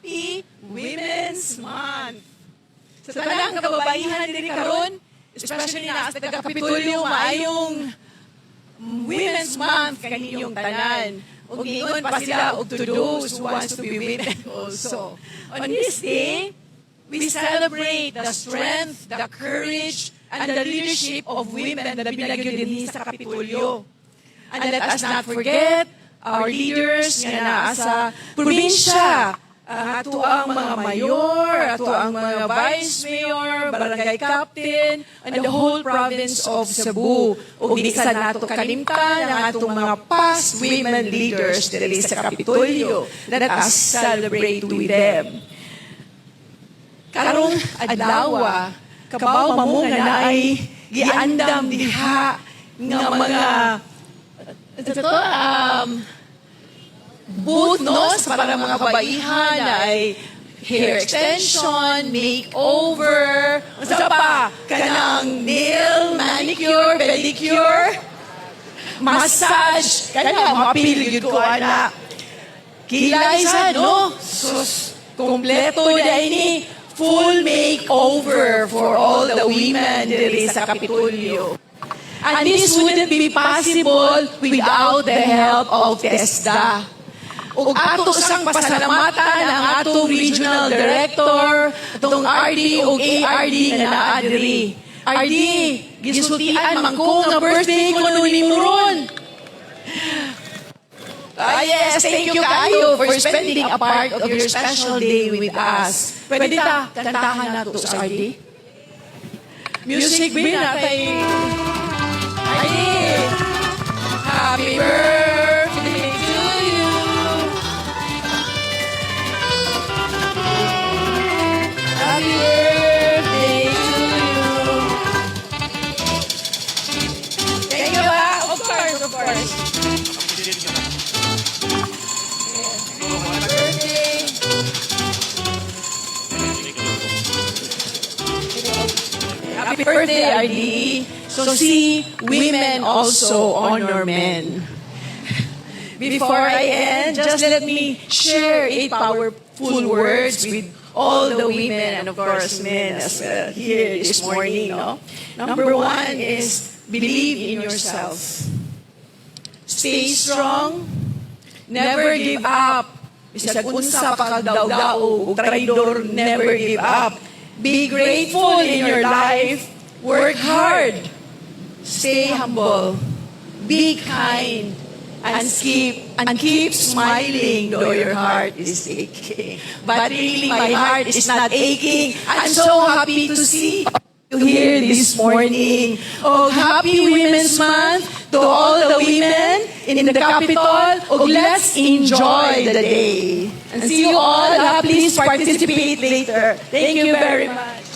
Happy Women's Month! Sa tanang kababaihan diri karon, especially na sa taga Kapitolyo, maayong Women's Month kaninyong tanan. Ug ingon pa sila og to those who wants to be women also. On this day, we celebrate the strength, the courage, and the leadership of women na binagyo dinhi sa Kapitolyo. And let us not forget our leaders nga naa sa probinsya, ang ato ang mga mayor, ato ang mga vice mayor, barangay captain, and the whole province of Cebu. Ug di sa nato kalimtan ang atong mga past women leaders diri sa Kapitolyo. Let us celebrate with them. Karong adlaw, kabaw mo nga naay giandam diha nga mga ito, booth, no, sa para mga kabaihan ay hair extension, makeover, unsa pa, kanang nail, manicure, pedicure, massage, kana mapil gyud ko ana. Kilay sa, no? Sus, kompleto na ini. Full makeover for all the women diri sa Kapitolyo. And this wouldn't be possible without the help of TESDA. Ug ato sang pasalamatan ang atong regional director, atong RD ug ARD nga naa diri. RD, gisultian man ko nga birthday ko nimo ron. Ah, yes, thank you kayo for spending a part of your special day with us. Pwede ta, kantahan nato sa RD? Music bin natay. RD! Happy birthday to you. Happy birthday to you. Thank you ba? Of course, of course. Happy birthday. Happy birthday, RD. So see, women also honor men. Before I end, just let me share eight powerful words with all the women and, of course, men as well here this morning. No? Number one is believe in yourself. Stay strong. Never give up. Bisag unsa pa kag daw-daw ug traidor, never give up. Be grateful in your life. Work hard. Stay humble. Be kind. And keep smiling though your heart is aching. But really, my heart is not aching. I'm so happy to see you here this morning. Oh, happy Women's Month to all the women in the capital. Oh, let's enjoy the day. And see you all. Please participate later. Thank you very much.